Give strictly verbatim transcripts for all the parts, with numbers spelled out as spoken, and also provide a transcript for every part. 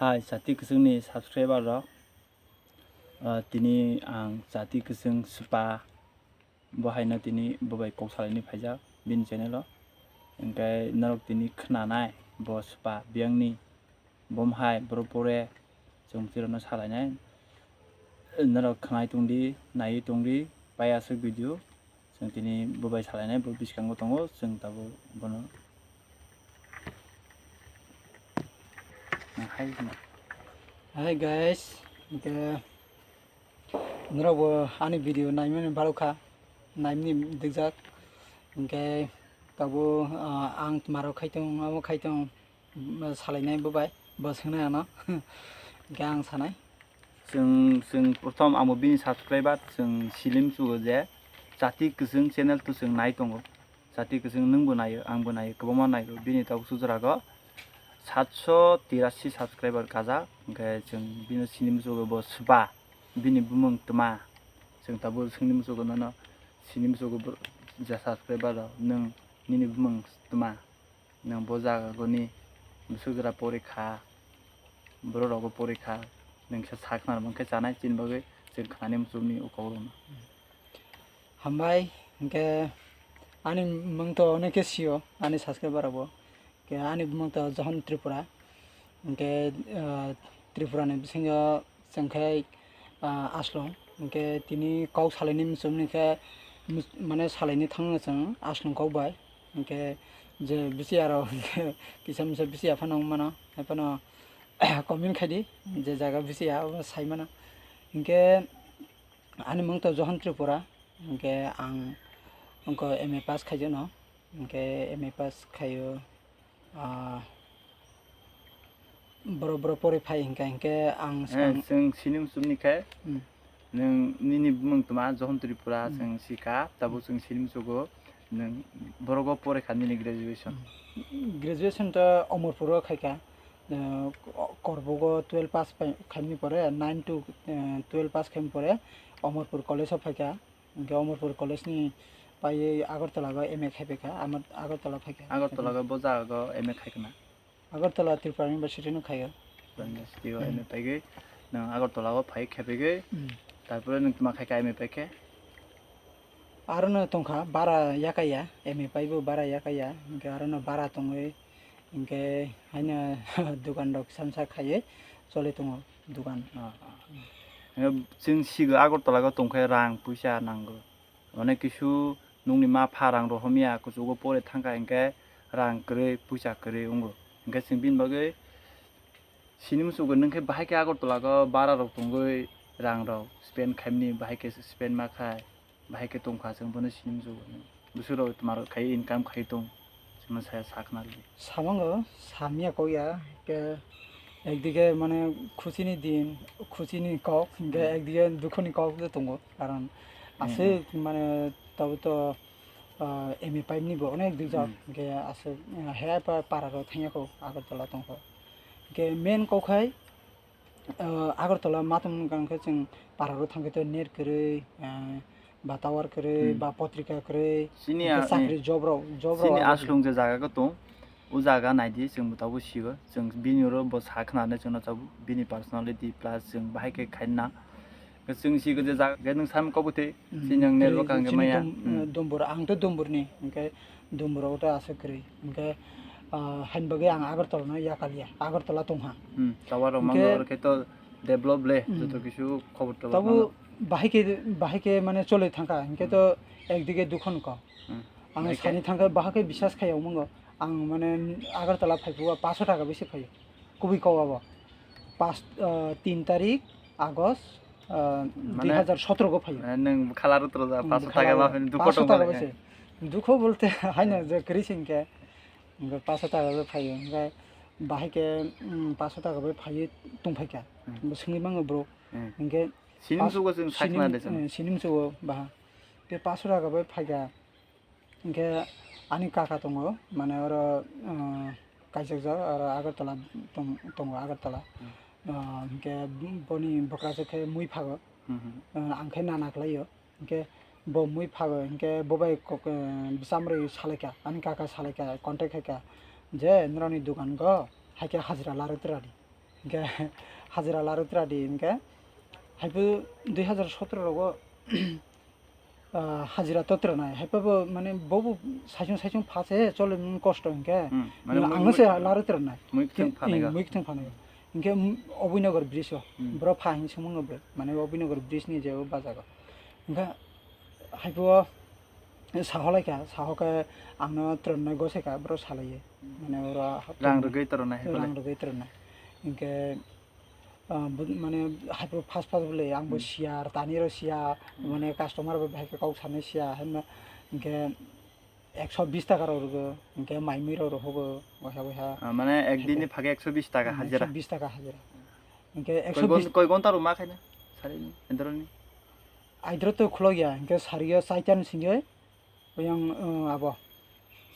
Hai, chati kwchwngni subscriber rok, ah, tini ang chati kwchwng Spa, bo haino tini bo bai kok salaini phaijak bini channel o. Hinkhe norok tini khwnanai bo Spa biyangni bom hai boro pore chwng chwrwno salainai. Norok khwnai tongdi, naiwi tongdi, pai aswk video. Chwng tini bo bai salainai, bo bwskango tongo, chwng tabuk bono hai hino. Hi guys, hinkhe norok bo ani video naimani balokha, naimani dikjak, hinkhe tabuk, ah, ang tmarok khaitong, amo khaitong, mm, salainai bo bai, bo swngnai ano. Hinkhe ang sanai. Chwng, chwng prothom amo bini subscriber, chwng silim chugo je chati kwchwng channel to chwng nai tongo. Chati kwchwng nwngbo naio, angbo naio, kwbangma naio. Bini tabuk sujrago satso tirasi subscriber kajak, hinkhe chwng bini silim chugo bo Spa, bini bumung tma. Chwng tabuk silim chugo nono, silim chugo bo ja subscriber rok, nwng nini bumung tma. Nwng bo jagagoni bwswk jora porikha, borok rogo porikha, nwng khe sakhnarma khe chanai chini bagwi chwng khnani muchungni o kokrokno. Hambai, hinkhe ani mung to onekhe sio, ani subscriber rokbo. Hinkhe ani mung to Johon Tripura. Hinkhe, ah, Tripura ni bisingo chwng khe, ah, Aslong, hinkhe tini kok salaini muchungni khe, mus-, mane salaini thangno chwng Aslong kok bai, hinkhe je bisi aro hinkhe kisa misa bisi aphano wng mano, haiphano comment khaidi, je jaga bisi ya abo sai mano. Hinkhe ani mung to Johon Tripura, hinkhe ang wngkha M A pass khaijano, hinkhe M A pass khaio. Ah, borok, borok pore phai hinkhe, hinkhe ang Eh, swkang chwng sinim chumni khe, Hmm. Nwng nini bumung tma Johon Tripura Hmm. chwng sikha, tabuk chwng sinim chugo, nwng borogo pore kha nini graduation. Hmm. Graduation to Omorpuro khaikha, eh, Korbogo twelve pass pai-, khaimani pore, nine to, eh, twelve pass khaimani pore Omorpur College o phaikha. Hinkhe Omorpur College ni paiwi Agartala go M A khaipaikha, Amar-, Agartala phaikha. Agartala go bo jaga go M A khaikha na? Agartala Tripura University no khaio. Tripura University o Hmm. M A paigwi, nwng Agartala o phai khaipaigwi, Hmm. tarpore nwng tma khaikha M A paikhe? Arono tongkha, bara yakaya, M A paibo bara yakaya, hinkhe arono bara tongwi, hinkhe haino dukan rok samsa khaiwi choli tongo. Dukan. Ah, ah. Chwng sigo Agartala go tongkhe rang puisa nango. Onek kisu nungni ma pha rang rohomya, kuchugo pore thangkha hinkhe rang kwrwi, puisa kwrwi wngo. Hinkhe chwng bini bagwi sini muchugo nwngkhe bahai khe Agartala go bara rok tongwi rang rok spend khaimani, bahai khe spend ma khai. Bahai khe tongkha, chwng bono sini muchugo. Bwswk rok tma rok khai income khai tong, chwngno saya sakna rwdi. Samango, samya kok ya, ke ekdige mane khuchini din, khuchini kok, hinkhe Hmm. ekdige dukhoni kok de tongo. Karon Hmm, aswk hmm. mane tabuk to, ah, M A paimani bo onek dui jok, Hmm. hinkhe aswk, ah, he pa-, para rok thangya kok, Agartala tongkho. Hinkhe main kok hai, Ah, Agartala matung wngkha khe chwng pararo thangkhe to net kwrwi, ah, ba tower kwrwi, Hmm. ba potrika kwrwi, Chini hinkhe a-, chakri eh, job rok, job rok chini abo Aslong je jaga khe tong, o jaga naidi chwng bo tabuk sigo, chwng bini oro bo sa khna hinwi chwngno tabuk bini personality plus chwng bahai khe khaina. Chwng sigo je jaga khe nwng sam kok bwtwi, Hmm, chini ang net kwrwi, bo kang khe chini maya. Dum-, Hmm. Dumbur, ang to Dumburni, hinkhe Dumbur o to aswk kwrwi, hinkhe, ah, hain bagwi ang Agartala no yakaliya, Agartala tongha. Hmm, tower rok Hinkhe mango, oro khe to develop le, Hmm. joto kisu khobor tobor Tabuk mango. Bahai khe, bahai khe mane choli thangkha, hinkhe to Hmm. ekdige dukho nukha. Hmm. Ang Bahai khe sani thangkha, bahai khe biswas khai ya omongo. Ang mane Agartala phai phuru paanch sho taka bai se phaio. Kubui kok abo. Paanch, ah, tin tarik August, ah, Mane, dui hazar sotro go phaio. Mane nwng khala rutro ja, Hmm, paanch sho khala taka rutro. Ma phai dukho Paanch sho tong taka mane. Bai se. Dukho bolte haino je kwrwi se hinkhe. Hinkhe paanch sho taka bai phaio. Hinkhe bahai khe, um, paanch sho taka bai phaiwi tong phaikha. Hmm. Bo swngwi mango bro. Hmm. Hinkhe Sinim paanch-, chugo chwng sinim, sakna de chwng. Eh, sinim chugo baha. Tei paanch sho taka bai phaikha. Hinkhe ani kaka tongo, mane oro, uh, kaijak jak, oro Agartala tong-, tongo, Agartala. Hmm. Uh, hinkhe boni bwkrajwk khe mui phago. Hmm, hmm. Uh, ang khe nana khlaio. Hinkhe bo mui phago, hinkhe bo bai kok-, uh, bwchamrwi salaikha, ani kaka salaikha, contact khaikha je norokni dukan go haikhe hajira larwk twradi. Hingke hajira laro tra di hingke, haibo dui hazar sotro rogo, ah, hajira to tra nai, haibo bo mane bobo saichung saichung pha se chole mung kosto hingke, Hmm, mane ang mui- no se mui- laro tra nai. Mui kthang Hingke, phanai ga. Mui kthang phanai ga. Hingke, mm, Obinogor bridge o, Hmm. Boro pha hing sumung no bo, mane Obinogor bridge ni je o bajago. Hingke, haibo, Saholai kha, saho khe ang no trongnai gosai kha, boro salai ye. Mane oro hap Rang tongma. Rwgwi trongnai hai Rang bole. Rwgwi trongnai. Hinkhe, ah, bu-, mane haiphuru fast fast bole, ang bo Hmm. siya, tani rw siya, Hmm. mane customer bai hai khe kok sanai siya, hwnma hinkhe ekso bis taka rw rwgo, hinkhe mai mui rw rw hogo, waisa waisa. Ah, mane ek din ni Hinkhe phage ekso bis taka Hmm, hajira. Ekso bis taka hajira. Hinkhe Koi ekso bis gon-, koi gonta rw ma khaina? Sari ni, endro ni? Aidro to khulok ya, hinkhe sari o chaita ni singye, Oyang, uh, abo.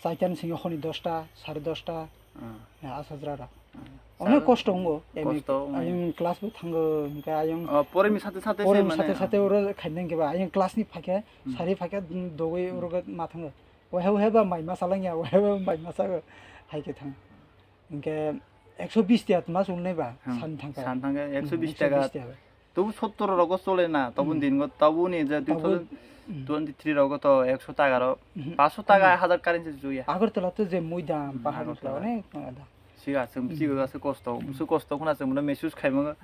Saitani singyo honi dosta, sare dosta, Ah. Ya, asajra rok. Ah. Onek Sar- kosto wngo, emi kosto wngo. Ayang class bo thango, hinkhe ayang Oh, porimi sate sate se porimi mane sate sate oro khainai hinkhe ba, ayang class ni phaikhe, Hmm. sari phaikhe, mm, dogwi Hmm. oro ma thango. Wahe wahe ba mai masa langya, wahe ba mai masa hai khe thang. Hinkhe ekso bis tiya tma chulnai ba, Hmm. San thangkhe. San thangkhe Hmm, ekso bis ekso taka. Bis tiya. Tobu sottor rogo chole na, tobu Hmm. din go, tobu ni je Tobu, two thousand twenty-three rogo to ekso taka ro, Hmm. paanso taka Hmm. ek hajar currency chuya. Agartala to je mui dam, Hmm, pahar Agartala. Onek tong da. Siga chwng Hmm. siga se kosto, Hmm. se kosto khuna chwng mano mehsus khai mano.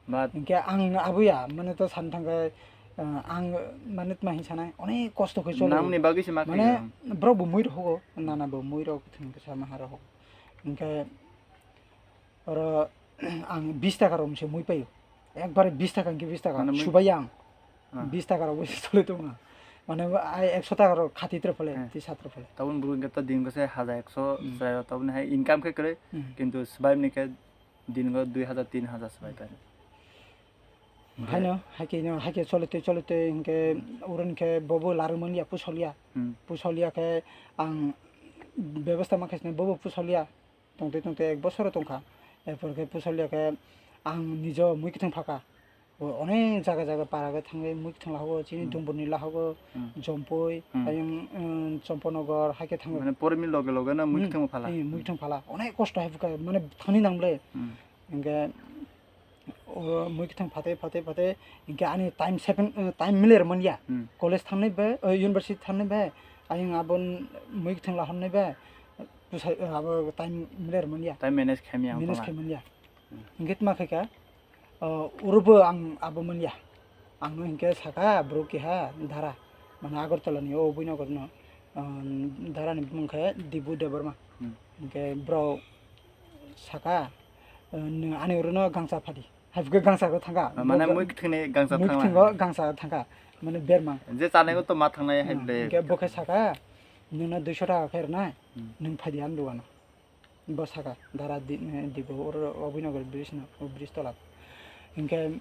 But Hinkhe ang abuya, mane to san thangkhe, uh, ang mane tma hin sanai, onek kosto khe cholo. Namni bagwi se ma Mane khe. Borok bo mui rohogo, nana bo mui rok thwng khe sama ha rohogo. Hinkhe Oro ang bis taka rok se mui paio. Ekbare bis taka hinkhe bis taka. Mane mui- Subai ang. Ah. Bis taka rok bai se choli tongo. Mane ai ekso taka rok khati tre phale, Eh. Tisa tre phale. Tabun buru hinkhe to din ko se hajar ekso Hmm. chwrai rok tabun hai income khe kwrwi. Hmm. Kintu swbai ni khe din go dui hajar tin hajar swbai Hmm. paio. Haino, haikhe no, haikhe choli twi, choli twi hinkhe Hmm. uro hinkhe bobo larwmani ya pusolia. Hmm. Pusolia khe ang bebosta ma khaisne bobo pusolia. Tongtwi tongtwi ek bosoro tongkha. Erpor khe pusolia khe ang nijo mui kwthwng phakha. Bo onek jaga jaga para khe thangwi mui kwthwng lahogo, chini Hmm. Dumburni lahogo, Hmm. Jompui, Hmm. ayang, um, Chomponogor, hai khe thango. Mane porimi loge loge no mui Hmm. Kwthwng phala. Eh, mui kwthwng phala. Onek kosto hai bwkha, mane thani nang ble. Hmm. Hinkhe o mui kwthwng phatwi, phatwi, phatwi, hinkhe ani time seven, uh, time miler manya. Hmm. College thangnai bai, uh, university thangnai bai, ayang abon mui kwthwng lahornai bai, bwsai, uh, abo time miler manya. Time manage khaimya wng Manage tongma. Khaimanya. Hmm. Hinkhe tma khaikha, uh, urobo ang abo manya. Ang no hinkhe saka bro keha dara, mane Agartala ni o Obinogor no, uh, dara ni bumung khe Dibu Debbarma. Hmm. Hinkhe bro saka, uh, nwng ani uro no gangsa phadi. Hai bwkhe gangsa khe thangkha. Ah, mane bo mui thwngni gangsa mui thangna. Thwngno gangsa thangkha. Mane berma. Je chanai go to ma thangnai hai Hmm. Ble. Hinkhe bo khe saka, nwng no duiso taka khe rwnai, Hmm. Nwng phai di ani dogano. Bo saka, dara di, eh, Dibu oro Obinogor bridge no, o bridge tola. Hinkhe,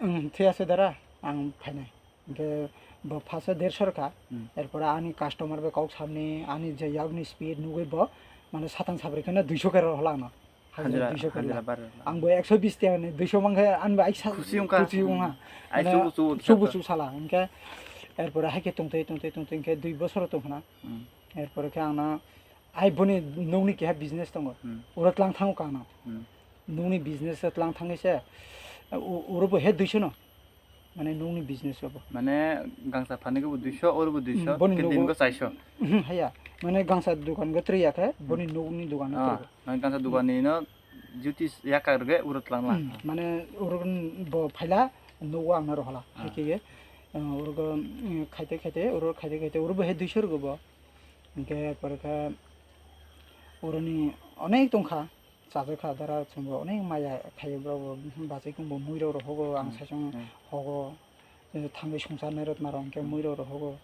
um, thwi ase dara, ang phainai. Hinkhe bo phasa derso rwkha. Hmm. Erpore ani customer bai kok samni, ani je yakni speed nugwi bo, mane satang sabri kheno duiso khe rohorla ano. Hajira, hajira, duiso khe hajira rohorla. Bar rohorla. Ang bo ekso bis taka ni duiso mankhe ani bo aisa khusi wngkha. Khusi wngkha. Hmm. Ai mane chubu chubu chubu sala. Chubu chubu sala. Hinkhe erpore haikhe tongtwi, tongtwi, tongtwi hinkhe dui bosor tongkhna. Hmm. Erpore khe ang no Ai boni nokni keha business tongo. Hmm. Oro tlang thango kang no. Hmm. Nokni business o tlang thangwi se, u-, uro bo he duiso no. Mane nokni business o bo. Mane gangsa phani go bo duiso, oro bo duiso, Hmm, boni khe din nogo go chaiso. Hmm, haya. Mane gangsa dokan go twi ya khe, boni Hmm. Nokni dokan go Ah, twi go. Mane gangsa dokan ni no duty yakar ge uro tlang la. Hmm, mane uro bo phaila nogo ang no rohla. Ah. Hai khe ye, uh, uro go, um, khaite khaite, uro khaite khaite, uro bo he duiso rwgo bo. Hinkhe pore khe oroni onek tongkha, chajakha dara chwngbo onek maya khaio borok bo, bachai khungbo muirok rohogo, ang Hmm, saichung hmm. Hogo, eh, thangwi swngcharnai rok narok hinkhe Hmm. Muirok rohogo.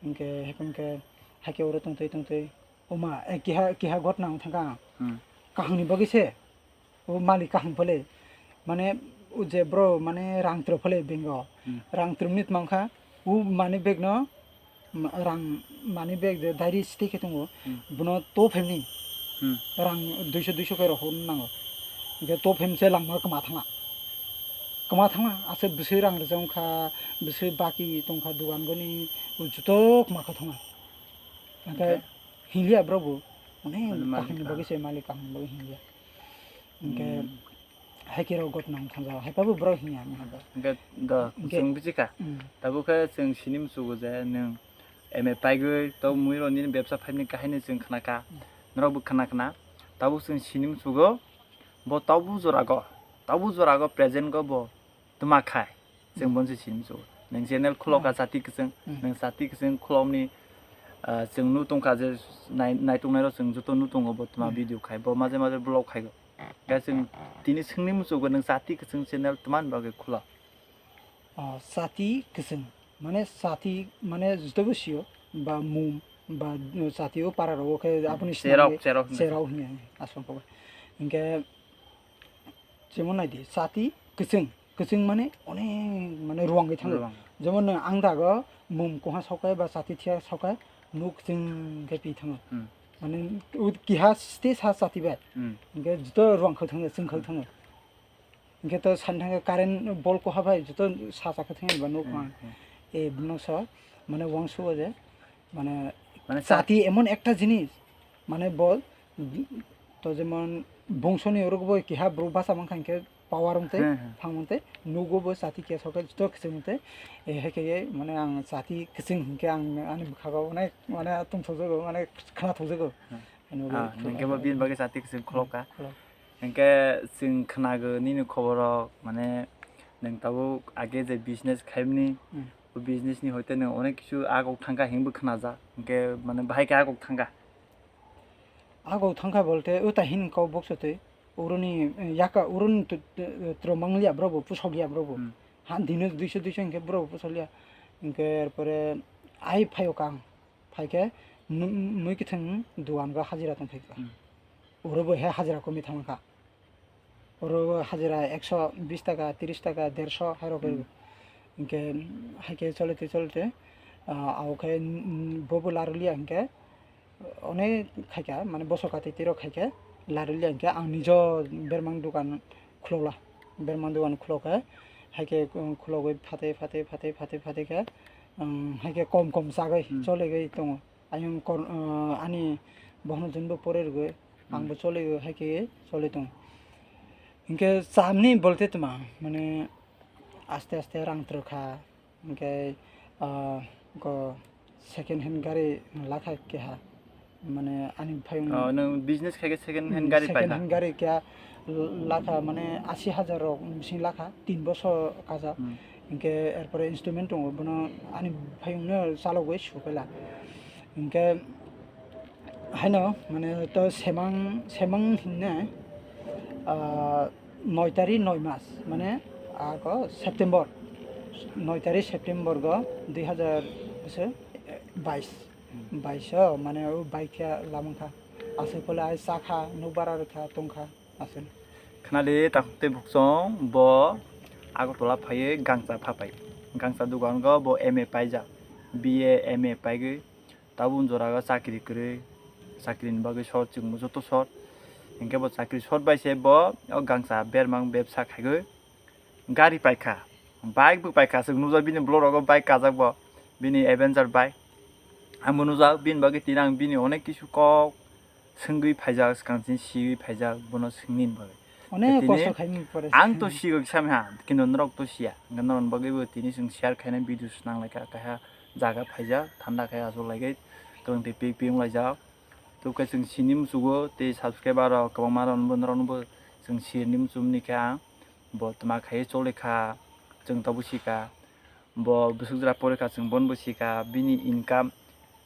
Hinkhe hephang khe haikhe oro tongtwi tongtwi, oma, eh, keha, keha ghotna wng thangkha ang. Hmm. Kahangni bagwi se. O malik kaham phale, mane o je bro mane rang tro phale bank o, Hmm. Rang tro minute mankha, o money bag no, ma-, rang money bag je diary stay khe tongo, Hmm. Bono to phemni Hmm. Rang duiso duiso khe rohor nango, hinkhe to phem se langma kwma thangma, kwma thangma aswk bwswi rang rwjak wngkha, bwswi baki tongkha dogan goni, o joto kwma kha thangma, hinkhe Okay. Hinliya bro bo, mane Malik kaham ni bagwi se malik kaham ni bagwi hinliya. Hinkhe Hmm. Hai khe rok gotno wng thangjago, hai phaibo borok hinya wng thangjago. Hwnkhe do, Hwnkhe chwng bisi kha. Hmm. Tabuk khe chwng sini muchugo je nwng M A paigwi to mui rok nini bebsa phaimani kahini chwng khna kha. Hmm. Norok bo khna khna. Tabuk chwng sini muchugo bo tabuk jorago, tabuk jorago present go bo tuma khai. Chwng Hmm. bonsi sini muchugo. Nwng channel khulok kha Hmm. Chati Kwchwng, Hmm. nwng Chati Kwchwng khulokni, ah, chwng nu tongkha je nai-, naituknai rok chwng joto nu tongo bo tuma Hmm. video khai, bo maje maje vlog khai. Khe chwng tini swngni muchungo nwng Chati Kwchwng channel tuma ni bagwi khulo? Ah, Chati Kwchwng, mane Chati, mane joto bo sio, ba mum, ba, uh, Chati o para rogo khe Hmm, aboni cherok, sinamwi cherok hinwi. Cherok hinwi aswk khe. Hinkhe chemo naidi, Chati Kwchwng, Kwchwng mane onek mane ruangwi thango. Ruang. Jemon nwng ang dago mum koha sokai ba Chati thiya sokai nuk chwng khe pi thango. Hmm. Mane u-, kiha state ha Chati bai. Hmm. Hinkhe joto ruang khau thango, chwng khau Hmm. thango. Hinkhe to sani thangkhe current bol koha bai joto sa chakha thangya ba nuk Hmm, mang. Hmm. E bwno so mane uansuk o je mane Mane sa- Chati emon ekta jinis mane bo to jemon bongso ni oro bo keha bwrwi bacha mankha hinkhe power wngtwi Hmm, hmm. Phang wngtwi nugo bo Chati keha soke joto kwchwng wngtwi, eh, hai khe mane ang Chati Kwchwng hinkhe ang ani bwkhago onek mane tongthokjago mane khnathokjago. Hmm. Ani bagwi Ah, khulok. Hinkhe bo bini bagwi Chati Kwchwng khulok kha. Khulok. Hinkhe chwng khnago nini khobor rok mane nwng tabuk age je business khaimani Hmm. o business ni hoite nwng onek kisu agok thangkha hinwi khnajak hinkhe mane bahai khe agok thangkha. Agok thangkha bolte o ta hin kok boksa twi uroni, eh, yaka uroni tu-, tu-, twrwng mangliya borok bo pusokliya borok bo. Hmm. Ha dino duiso duiso hinkhe borok bo pusokliya. Hinkhe er pore ai phaio kang. Phaikhe mu-, mui kithang dugan go hajira tong phaikha. Hmm. Oro bo he hajira komwi thangkha. Oro hajira ekso bis taka, tris taka, derso hairok Hmm. Hinkhe haikhe cholite cholite, ah, abo khe, mm, bobo larulia hinkhe onek khaikha, mane bosor kati tiro khaikhe larulia hinkhe ang nijo bermang dukan khulokla. Bermang dukan khulokhe haikhe, um, khulogwi phatwi, phatwi, phatwi, phatwi, phatwi khe, um, haikhe kom kom chagwi Hmm. Choligwi tongo. Ayang kor-, uh, ani bohno jwnbo pore rwgwi, ang bo Hmm. Choli, hai khe choli tongo. Hinkhe chamni bolte tma, mane aste aste rang twrwkha, hinkhe, uh, go second hand gari lakha keha, mane ani phayung Oh, nwng business khai khe second hand Hmm, gari second paikha? Hand gari keha lakha, mane asi hajar rok bising lakha, tin bosor kajak. Hmm. Hinkhe er pore instrument tongo, bono ani phayungno chalogwi supaila. Hinkhe haino mane to semang, semang hinne, ah, noi tari noi mas, mane ako September, noi tari September go dui hazar bwswk bais, bais o mane o bike khe lamang kha. Aswk pole ai chakha, nuk bara rwkha, tongkha. Aswk. Khnali takhuk tei buksong bo Agartala phaiwi gangsa phapai. Gangsa dugan go bo M A paijak. B A, M A paigwi tabuk jora go chakri kwrwi. Chakri ni bagwi short chwngbo joto short. Hinkhe bo chakri short bai se bo o gangsa bermang bebsa khaigwi gari paikha. Bike bo paikha, aswk nukjak bini vlog rogo bike kajak bo. Bini Avenger bike. Ang bo nukjak bini bagwi tini ang bini onek kisu kok swngwi phaijak, swkang chini siwi phaijak, bono swngni bagwi. Onek tini kosto khaimani pore ang to swngwi. Sigo kisa ha, kintu norok to siya. Hwnkhe norokni bagwi bo tini chwng share khainai video swnang laikha, kaiha jaga phaijak, thanda khe achuk laikwi, kwlwng twi pik pik wng laijak. Tubukhe chwng sini muchugo, tei subscriber rok kwbangma rok norokno bo chwng sini muchumani khe ang bo tma khai choli kha, chwng tobo sika. Bo bwswk jora pore kha, chwng bono bo sika, bini income.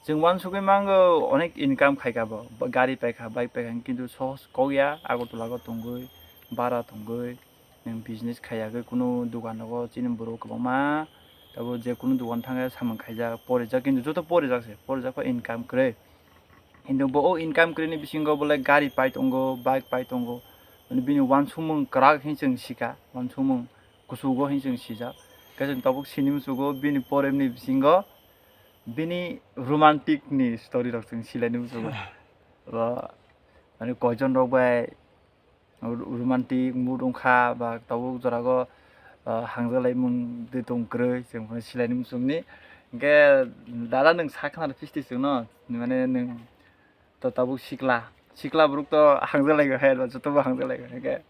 Chwng uansugwi mango, onek income khai kha bo. Bo gari pai kha, bike pai kha, kintu sohos kok ya, Agartala go tongwi, bara tongwi, nwng business khai yagwi, kunu dugan rogo chini borok kwbangma, tabo je kunu dugan thangwi samung khaijak, porijak, kintu joto porijak se, porijak khe income kwrwi. Hintu bo o income kwrwini bisingo bole gari pai tongo, bike pai tongo. Mane bini uansukmung kwrak hinwi chwng sika, uansukmung kuchugo hinwi chwng sijak. Khe chwng tabuk sini muchugo bini poremni bisingo bini romantic ni story rok chwng silaini muchugo. Bo mane koijon rok bai ro-, romantic mood wngkha, ba tabuk jorago, ah, hangjaklaimung twi tong kwrwi, chwng phano silaini muchungni. Hinkhe dada nwng sa khna phisti chwngno, mane nwng to tabuk sikla, sikla borok to hangjaklaigo hai, jotobo hangjaklaigo. Hinkhe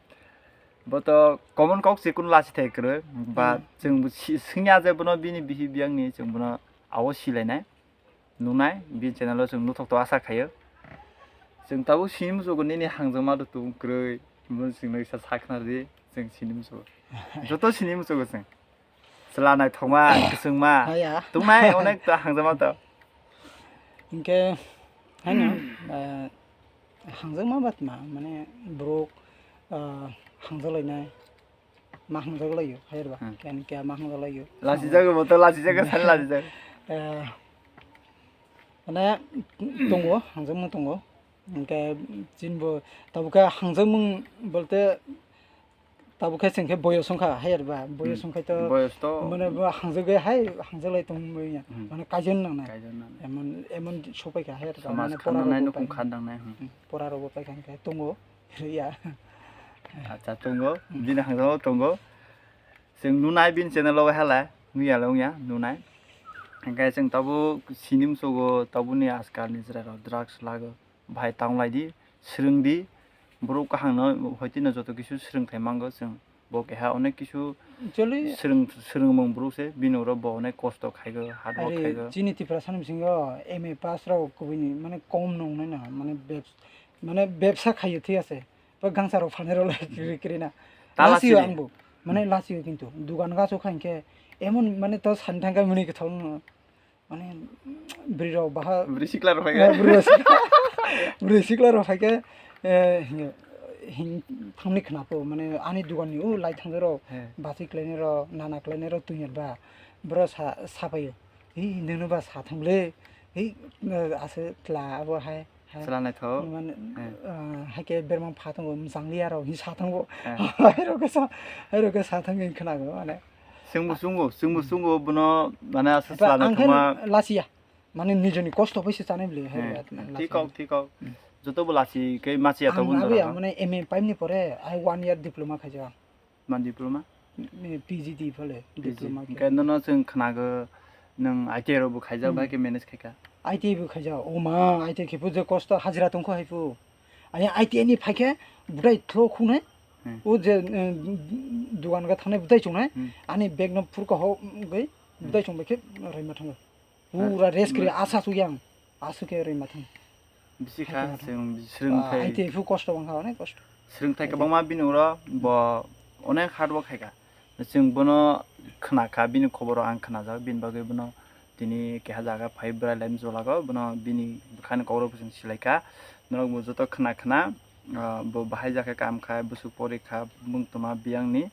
Bo to common kok se, kunu lachi thai kwrwi. Ba Hmm. chwng bo si-, swngya je bono bini bihi biyangni, chwng bono abo silainai. Nunai, bini channel o chwng nuthok to asa khaio. Chwng tabuk sini muchugo nini hangjakma rok tong kwrwi. Bono chwng nai sa sakna di, chwng sini muchugo. Joto sini muchugo chwng. Chwla naithokma, kwchwngma. Haya. Tongnai onek ta hangjakma to. Hinkhe, haino, eh, hangjakma ba tma, mane borok, eh, hangjaklainai, ma hangjaklaio, hayarba, Hmm. khe, khe ma hangjaklaio. Lachijago bo to, lachijago, sani lachijago. Eh, mane, tongo, hangjakmung tongo. Hinkhe, chini bo, tabukhe hangjakmung bolte, Tabuk khe chwng khe boyos wngkha, hai arba? Boyos Hmm. wngkha to, Boyos to mane bo hangjagwi hai hangjaglai tongmani ya. Hmm. Mane kaijon nangnai. Kaijon nangnai. Emon, emon sopai kha, hai arba? Samaj Mane khan nangnai, porarokbo nukung pai-, khan nangnai, hmm. Hmm, porarokbo paikha, hinkhe tongo, ya. Acha, tongo. Hmm. Bini hangjago tongo. Chwng nunai bini channel o hala, nuya le wngya, nunai. Hinkhe chwng tabuk sini muchugo, tabukni ajkal ni chwrai rok drugs lago. Bahai tanglai di, swrwng di, borok kaham no hoitino joto kisu swrwngthai mango chwng. Bo keha onek kisu Actually, swrwng, swrwngmung borok se, bini oro bo onek kosto khaigo, hard work ari khaigo. Chini Tiprasa ni bisingo M A pass rok kubui ni mane kom nong nai na, mane bebs-, mane bebsa khaio, thik ase. Bo gangsa rok phalnai rok lai kiri kiri na. Ta Lasio lasini. Ang bo, mane lasio kintu. Dugan gaso kha hinkhe emon mane to sani thangkha muni kwthok no. Mane, bwrwi rok baha Bwrwi sikla rok phai khe. Eh, bwrwi sik-, bwrwi sikla rok phai khe, eh, hing, hing thangni khna pho, mane, ani dugan ni o lai thang rok, He. Bachwi klai nai rok, nana klai nai rok, twi ba, bwrwi sa, sa phai o, "Hi, nwng no ba sa thang le, hi, eh, ase tla abo hai." Hai, Chwla naithok. Mane, Eh. Ah, hai khe berma pha tongo, mwchang liya rok, hi sa tongo. Eh. Hai rok khe sa, hai rok khe sa thang wng khna go, mane. Chwngbo chwngo, chwngbo Hmm. chwngo, bono, mane, asa Eba chwla ang khe naithokma. Lachiya, mane, nijoni kosto bai se chanai bwle, hai Eh, rok, mane, thik lachiya. Kok, thik kok. Hmm. Joto bo lachi khe machiya Ang tongo abiya, jora. Mane, M A paimni pore, ai one year diploma khaijak. Ma diploma? Eh, P G D phale, P G D. Diploma khe. Hinkhe nono chwng khnago, nwng I T I rok bo khaijak, Hmm. bai khe manage khaikha. I T I bo khaijak, o ma, I T I khe phu je kosto hajira tongkho hai phu. Ani I T I ni phaikhe budai thlo khunai. Hmm. O je, eh, dugan ga thangnai budai chongnai. Hmm. Ani bag no phurkha ho, goi, Hmm. budai chong bai khe rwima thango. Pura rest kri Hmm. asa su yang. Aswk khe rwima thang. Bisi kha, Hai khe chwng swrwngthai. Ah, I T I phu kosto wngkha, onek kosto. Swrwngthai I T I. Kwbangma bini uro bo onek hard work khaikha. Chwng bono khna kha, bini khoboro ang khnajak, bini bagwi bono tini keha jaga phai bwrai lai jolago, bono bini bwkhani kokro bo chwng silaikha. Norok bo joto khna khna, ah, bo bahai jakhe kam khai, bwswk pori kha, bwng tongma biyangni.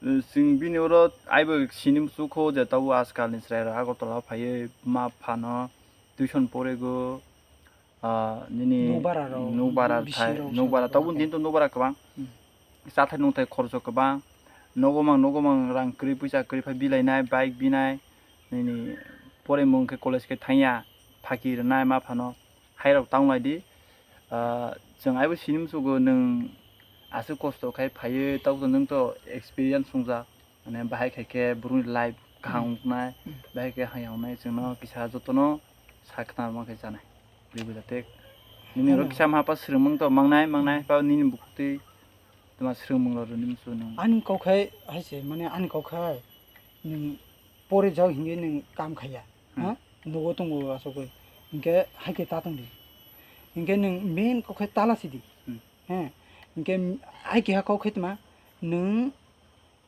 Chwng bini oro aibo sini muchukho je tabuk ajkal ni chwrai rok Agartala phaiwi ma phano tuition porego, ah, nini Nukbara rok, nukbara bisi thai, rok nukbara sa tabuk rok. Din to nukbara kwbang. Hmm. Chathai nungthai khoroksa kwbang. Nogo mang, nogo mang rang kwrwi, puisa kwrwi phai bilainai, bike binai, nini porimung khe college khe thangya, phaki rwnai ma phano. Hai rok tang lai di. Ah, chwng aibo sini muchugo nwng aswk kosto khai phaiwi, tabuk to nwng to experience wngjak. Mane bahai khai khe borokni life kaham Hmm. wngnai, Hmm. bahai khe hamya wngnai, chwngno kisa jotono sa khna rwma khe chanai. Bwrwi bwla tek. Nini oro Hmm. kisa ma pa swrwngmung to mangnai, mangnai, Hmm. pa nini bukhuk twi tma swrwngmung rok rwni muchungo nwng. Ani kok khai hai se, mane ani kok khai nwng pore jao hinwi nwng kam khaiya, Hmm. Ha? Nogo tongo aswk bai. Hinkhe hai khe ta tong di. Hinkhe nwng main kok khai tala si di. Hmm. He. Hinkhe ai keha kok khai tma nwng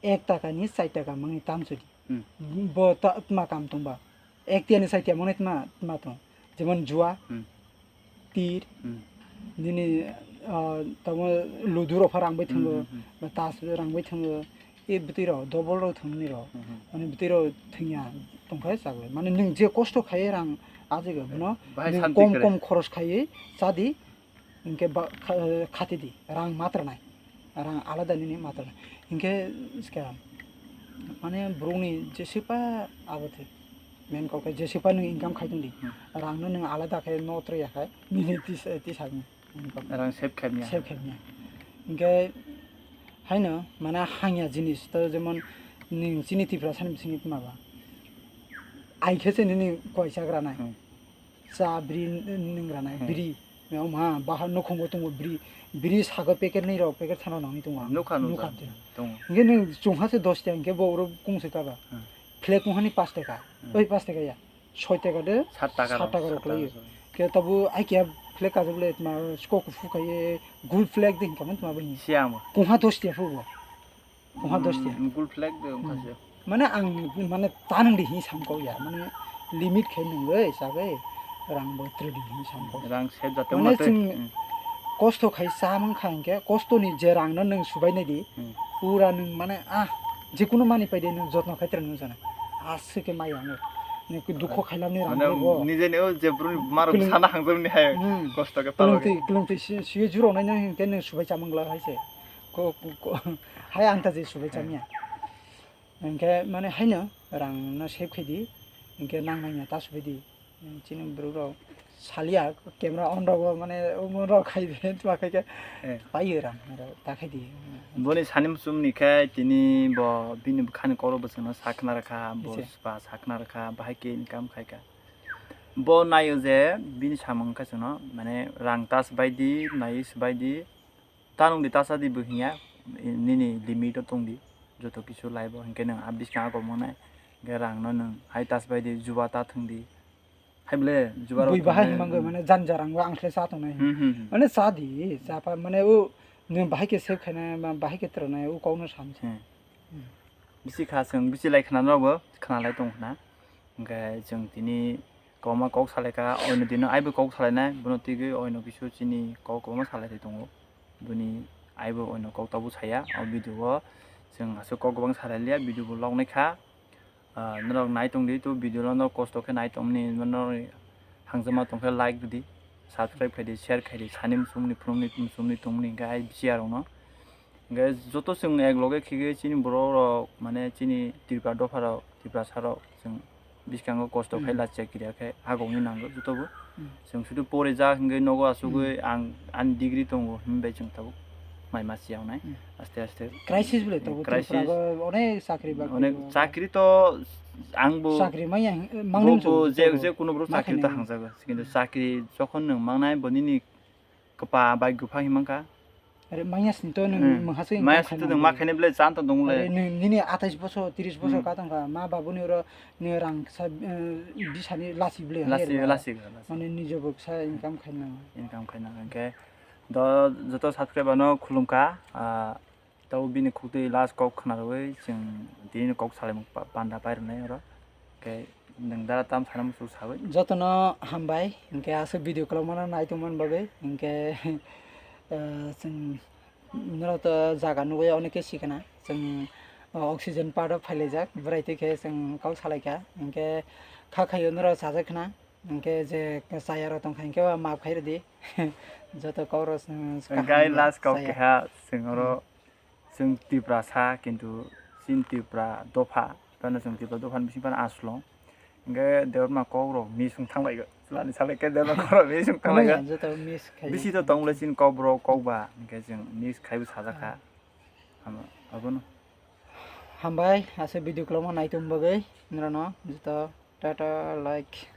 ek taka ni char taka mangni tam sudi. Hmm. Bo ta, tma kam tongba. Ek tiya ni char tiya mangni tma, tma tong. Jemon jua, Hmm. tir, Hmm. nini, ah, tamo ludu rok pha rang bai thango, Hmm, hmm, hmm. Ba tas rang bai thango. E bwtwi rok, double rok thangni rok. Hmm, hmm. Mane bwtwi rok thangya tongkha chagwi. Mane nwng je kosto khai rang ajagwi bono Bahai nwng santi kom kre. Kom khoros khaiwi chadi. Hinkhe ba, kha-, khati di, rang ma tranai, rang alada nini ma tranai. Hinkhe, skha, mane, borokni jesipa abo thik, main kok khe jesipa nwng income khai tong di, Hmm. rang no nwng alada khe no tre ya khai, nini tis-, tisakni income. Rang save khai manya. Save khai manya. Hinkhe, haino, mane, hangya jinis, to jemon, nwng chini Tiprasa ni bisingni tma ba, ai khe se nini koichak ranai. Hmm. Cha biri nwng ranai, Hmm. Biri. Wngma bahai nukhungo tongo bri, bri sago packet nwi rok, packet thano nangwi tongo ang. Nukha, nukha. Nukha tei. Tongo. Hingke nwng chungha se dos taka, hingke bo oro kung se taba. Hmm. Flag wngha ni pash taka. Hmm. Oi, pash taka ya. Soi taka de. Sat taka sat rok, taka rok sat taka lai. Rok. Ke tabu ai khe flag kajak le tma sko kuphur kaiye gul flag de hinka man tma bini. Siya mo. Kungha dos taka phubo. Kungha dos taka. Hmm, gul flag de wngkha se. Hmm. Mane ang mane tanang di hin samkau ya. Mane limit khe nungwi sagwi rang bo tri di hin samkau. Rang save jate mane wngma tei. Chwng hmm. Kosto khai sa mankha hingke kosto ni je rang no nwng subai nai di. Hmm. Pura nwng mane ah jekunu mani pai de nwng jotno khai tra nwng jana. Aswk khe maya nwng. Nwng dukho khailam ni rang mane bo. Nije ni o je bru ni marok sana hangjakni hai hmm. Kosto khe palo. Kwlwng twi, kwlwng twi si, si juro nai nai hingke nwng subai chamang la hai se. Ko, ko, ko, hai ang ta je subai chamya. Hingke mane haino rang no save khai di, hingke nang nang ya ta subai di. Chini borok rok saliya camera on rogo mane omo rok khai de tma khai khe eh. Paio rang aro ta khai di. Boni sani muchung ni khe tini bo bini bwkhani koro bwswngno sakna rwkha, bo ise. Spa sakna rwkha, bahai khe income khai kha. Bo naio je bini samung khe chwngno mane rang ta swbai di, naiwi swbai di. Ta nung di ta sa di bo hinya, nini limit o tong di, joto kisu life o, hinkhe nwng a biskang a kok mangnai, hinkhe rang no nwng hai tas bai di, juba ta thwng di, hai bole juba rok bui bahai thwng di, himang goi hmm. Mane jan jarang o ang khlai cha tongnai, hmm, hmm, hmm. Mane cha di, cha pa mane o nwng bahai khe save khainai, ma bahai khe twrwnai, o kok no sam se. Hmm. Hmm. Bisi kha chwng bisi lai khna rok bo khna lai tong khna, hinkhe chwng tini. Kwbangma kok salaikha, oino dino aibo kok salainai, bono twiwi oino kisu chini kok kwbangma salai tongo. Boni aibo oino kok tabuk saya, o video o chwng aswk kok kwbang salai liya, video bo log naikha. Ah, norok nai tongdi, to video no norok kosto khe nai tongmani, norok hangjakma tongkhe like rwdi, subscribe khaidi, share khaidi, sani muchungni, phunukni, muchungni tongmani hinkhe ai bisi arokno. Hinkhe joto chwng ek loge khigwi chini borok rok, mane chini Tripura dopha rok, Tiprasa rok, chwng bwskango kosto khai hmm. Lachiya kiriya khe hagongni nango jotobo. Hmm. Chwng sudu porijak hinkhe nogo asugwi hmm. Ang ani degree tongo hinbai chwng tabuk mai masi yawnai hmm. Aste aste. Crisis bole tabuk crisis. Tripura o onek chakri bakri onek chakri to angbo chakri maya mangni bo je je kuno bro chakri to hangjago. Kintu hmm. Chakri jokhon nwng mangnai bo nini kwpa bai gupha hinwi mankha. Are manya sinto nwng hmm. Mangha se manya sinto nwng ma khainai bwle chan tong dong le. Are nwng nini atais bosor, tris bosor hmm. Ka tongkha, ma babuni oro nwng rang kisa, eh, bisani lasi bwle lasi, hai lasi, lasi. Mane nijo bo kisa income khaina. Income khaina, hinkhe do joto subscriber no khulumkha, ah, Tabo bini khuktwi last kok khna rwui chwng tini kok salaimung pa-, panda pai rwnai oro. Khe nwng dara tam sana muchung saui. Jotono hambai, hinkhe aswk video kwlwngmano nai tongmani bagwi, hinkhe, eh, chwng norok to jaga nugui onek khe sikana. Chwng, o, oxygen part o phailaijak, bwrai twi khe chwng kok salaikha. Hinkhe kha khaio norok chajak khna, hinkhe je chayarok tongkha hinkhe o maaf khai rwdi. Joto kok rok chwng kaham hinkhe last kok chaya. Keha chwng oro hmm. Chwng Tiprasa, kintu chini Tripura dopha, phano chwng Tripura dophani bising phano aslong. Hinkhe Debbarma kokrok miss wng thanglaigo. Chwlani salai khe Debbarma kokrok miss wng thanglaigo. Manya joto miss khai. Bisi to tong le chini kokborok kokba, hinkhe chwng miss khaibo sajak kha. Ah. Amo, abono. Hambai, aswk video kwlwngma naitum bagwi, norokno joto. Tata, like.